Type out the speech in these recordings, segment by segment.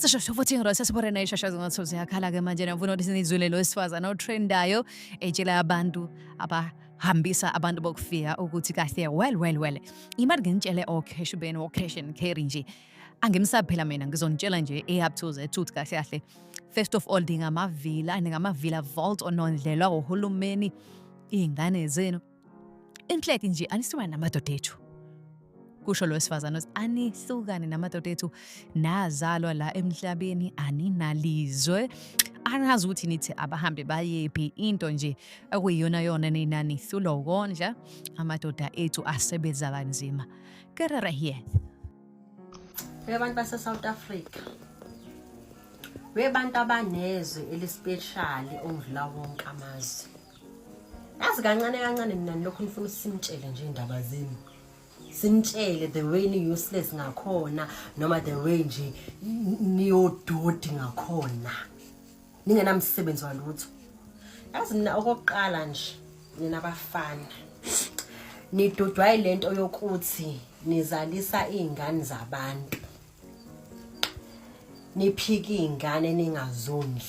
Sesho futhi ngiro sesibore nayo shasha ngathi ziyakhala ke manje nafuna ukuthi nizwele lo wesifazane otrendayo etshela abantu abahambisa abantu bokufika ukuthi kahle well well well imali ngintshele ocash ben ocash and carry nje angimsabi phela mina ngizonitshela nje e-up to z ukuthi kahle kahle first of all ndingamavila ndingamavila vault onondlelwa uhulumeni iy'ngane zenu inhleke nje anihlukane namadoda ethu kusho lo wesifazane ukuthi anihlukane namadoda ethu nazalwa la emhlabeni aninalizwe anazi ukuthi nithi abahambe bayephi into nje okuyiyona yona nina nihlulwa ukondla amadoda ethu asebenza kanzima kerere here. Abantu base-South Africa webantu abanezwe elispeshali okudlula wonke amazwe. Yazi kancane kancane nina nilokhu nifuna simtshele nje indaba zenu. Simtshele the way ni useless ngakhona noma the way nje niyododi ngakhona. Ningenamsebenzi walutho. Yazi mina okokuqala nje nina bafana. Nidudwa yilento yokuthi nizalisa izingane zabantu. Niphika izingane ningazondli.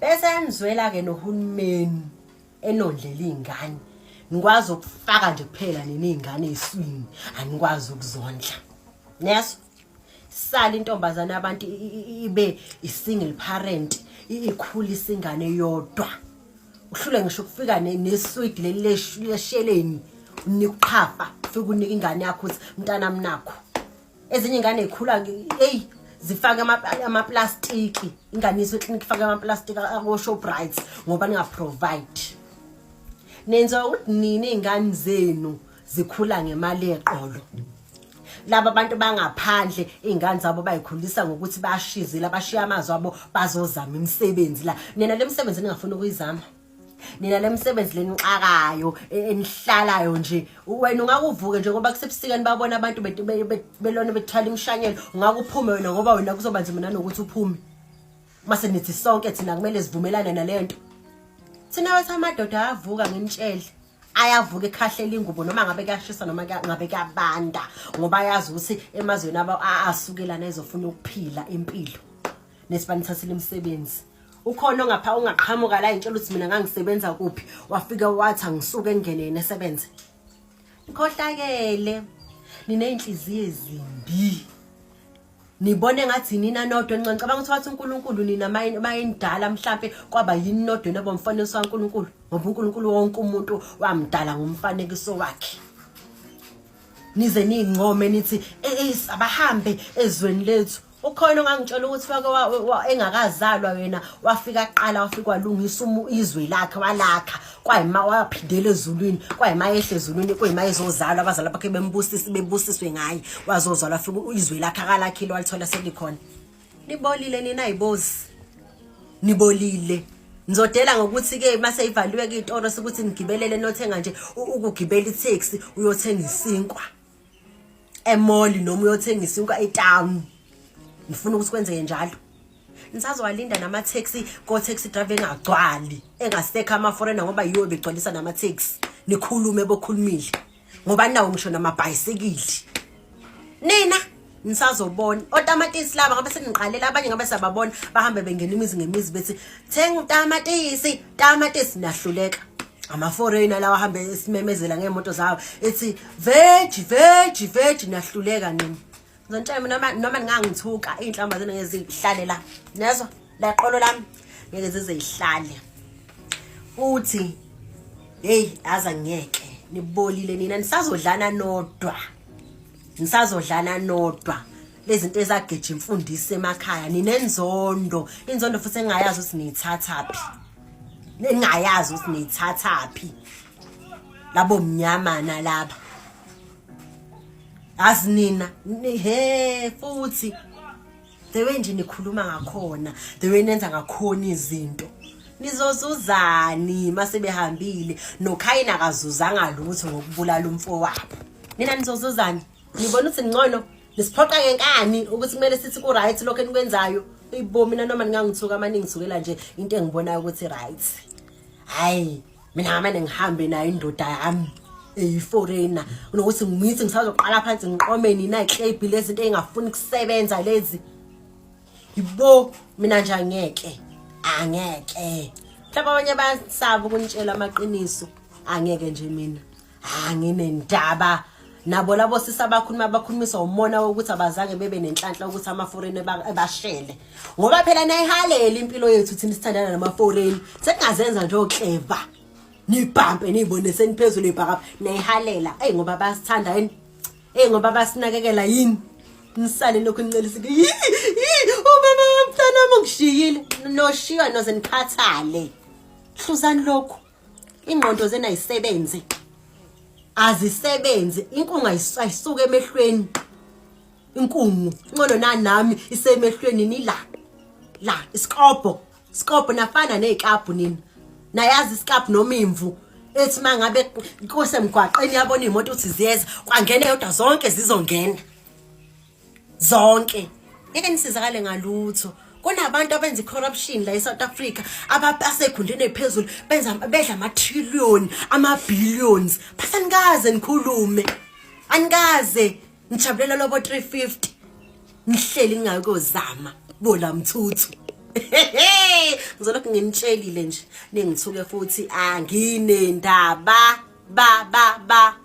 Bese nizwela ke nohulumeni enondlela izingane. Nikwazi ukufaka nje kuphela nina izingane eswini, anikwazi ukuzondla. Neso sala intombazane abantu ibe i-single parent ikhulisa ingane yodwa. Uhlule ngisho ukufika neswidi leli lesheleni unika uqhafa ufike unika ingane yakho ukuthi mntana mnakho. Ezinye ingane zikhula hey zifake amaplastiki ingane iswe clinic ifake amaplastiki ako Shoprite ngoba ninga provide. Nenza ukuthi nini izingane zenu zikhula ngemali eqolo. Laba bantu bangaphandle izingane zabo bayikhulisa ngokuthi bashizile abashiya amazwi abo bazozama imisebenzi la. Nina le misebenzi ningafuni ukuyizama. Nina le misebenzi lenixakayo enihlalayo nje wena ungakuvuke nje ngoba kusebusika nibabona abantu belona bethwala imishanyelo ungakuphume wena ngoba wena kuzoba nzima nanokuthi uphume. Mase nithi sonke thina kumele sivumelane nalento. Thina wethu amadoda ayavuka nginitshele. Ayavuka ekhahlela ingubo noma ngabe kuyashisa noma ngabe kuyabanda ngoba ayazi ukuthi emazweni abo asukelana ezofuna ukuphila impilo. Nesibanithathile imisebenzi. Ukhona ongapha ongaqhamuka la intshela ukuthi mina ngangisebenza kuphi wafika wathi angisuke engene yena esebenze. Nikhohlakele. Nineyinhliziyo ezimbi. Nibone ngathi nina nodwa encane cabanga ukuthi wathi uNkulunkulu nina mayendala mhlambe kwaba yini nodwa nabo mfanekiso kaNkulunkulu ngoba uNkulunkulu wonke umuntu wamdala ngomfanekiso wakhe. Nize ningcome nithi eh abahambe ezweni lethu. Ukhona ongangitshela ukuthi wake engakazalwa wena wafika kuqala wafika walungisa izwe lakhe walakha kwayima waphindela ezulwini kwayima yehle ezulwini kuyima ezozalwa abazali bakhe bembusisi bebusiswe ngaye wazozalwa afika izwe lakhe akalakhile walithola selikhona. Nibolile nina ayibozi. Nibolile. Nizodela ngokuthi ke mase ivaliwe ke itoro sokuthi nigibelele nothenga nje ukugibela itaxi uyothenga isinkwa. Emall noma uyothenga isinkwa etown. Ngifuna ukuthi kwenzeke njalo. Nisazowalinda nama taxi ko taxi driver engagcwali engasekho ama foreigner ngoba yiwo begcwalisa nama taxi. Nikhulume bokhulumile ngoba nawo ngisho namabhayisikili. Nina nisazobona otamatisi laba ngabe seniqalela abanye ngabe sababona bahambe bengena imizi ngemizi bethi thenga utamatisi tamatisi nahluleka. Ama foreigner lawa ahambe esimemezela ngemoto zawo ethi veg veg veg nahluleka nina. Ngizonitshela mina noma ningangithuka iy'nhlamba zenu ngeke zihlale la. Nezwa la qolo lami ngeke zize zihlale. Futhi hey aza ngeke nibolile nina nisazodlana nodwa. Nisazodlana nodwa. Lezi zinto ezageja imfundiso emakhaya ninenzondo, inzondo futhi engayazi ukuthi niyithathaphi. Ningayazi ukuthi niyithathaphi. Labo mnyama nalaba. Azi nina he futhi the way nje nikhuluma ngakhona the way nenza ngakhona izinto nizozuzani mase behambile noKhayini akazuzanga lutho ngokubulala umfowabo. Nina nizozuzani? Nibona ukuthi ningcono nisiphoqa ngenkani ukuthi kumele sithi ku right lokho enikwenzayo. Ibo mina noma ningangithuka amaningi ngithukela nje into engibonayo ukuthi right. Hayi mina ngamane ngihambe nayo indoda yami eyiforeigner kunokuthi ngithi ngisazoqala phansi ngiqome nina iklebhi lezi zinto engafuni kusebenza lezi. Yibo mina nje angeke. Angeke. Mhlawumbe abanye bayasaba ukunitshela amaqiniso. Angeke nje mina. Anginendaba. Nabo labo sisi abakhuluma bakhulumiswa umona wokuthi abazange bebe nenhlanhla ukuthi ama-foreign ebashele. Ngoba phela nayihalela impilo yethu thina sithandana nama-foreign. Sekungazenza nje okleva. Nibhampe niyibone seniphezulu ibhakabha nayihalela. Eyi ngoba bayasithanda yini? Eyi ngoba basinakekela yini? Nisale lokhu nicelisa ubaba womntana wami ungishiyile. Noshiywa noze nikhathale. Hluzani lokhu. Ingqondo zenu ayisebenzi. Azisebenzi. Inkungu ayisuke emehlweni. Inkungu. Ngcono nanami isemehlweni nila. La isikobho. Sikobho nafana nezikabhu nina. Nayazi isikabhu noma imvu. Ethi mangabe kusemgwaqeni yabona imoto uthi ziyeza kwangena yodwa zonke zizongena. Zonke. Ngeke nisizakale ngalutho. Kunabantu abenza i-corruption la e-South Africa abasekhundleni ephezulu benza bedla ama-trillion, ama-billions. Basanikaze nikhulume. Anikaze nijabulela lobo 350. Nihleli ningakozama bola mthuthu. Ngizolokhu nginitshelile nje ningithuke futhi anginendaba ba ba ba.